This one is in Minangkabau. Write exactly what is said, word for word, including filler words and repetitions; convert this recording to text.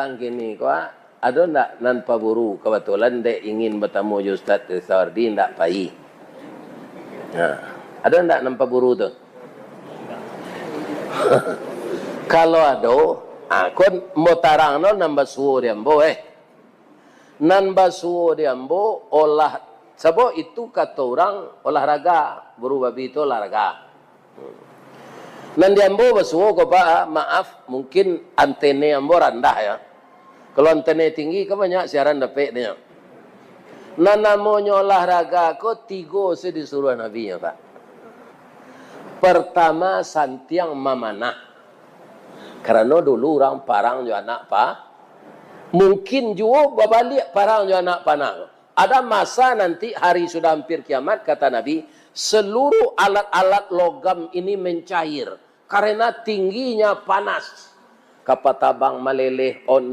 Kini ko, ado ndak nan paburu? Kabatulan dek ingin batamu jo Ustaz Ristawardi, ndak pai. Nah, ado ndak nan paburu tu? Kalau ado, ah, kon mo tarang no nan basuo di ambo, eh. Nan basuo di ambo olah, sabab itu kato urang olahraga, buru babi tu olahraga. Nan di ambo basuo ko, Pak, maaf, mungkin antene ambo randah, ya. Kalau antene tinggi, kan banyak siaran dapek nyo. Nan namonyo olahraga ko tigo se disuruah Nabi nyo, Pak. Pertama, santiang mamanah. Karano dulu urang parang jo anak pa-, mungkin juo babaliak parang jo anak panah. Ada masa nanti, hari sudah hampir kiamat, kata Nabi, seluruh alat-alat logam ini mencair karena tingginya panas. Kapa tabang maleleh, on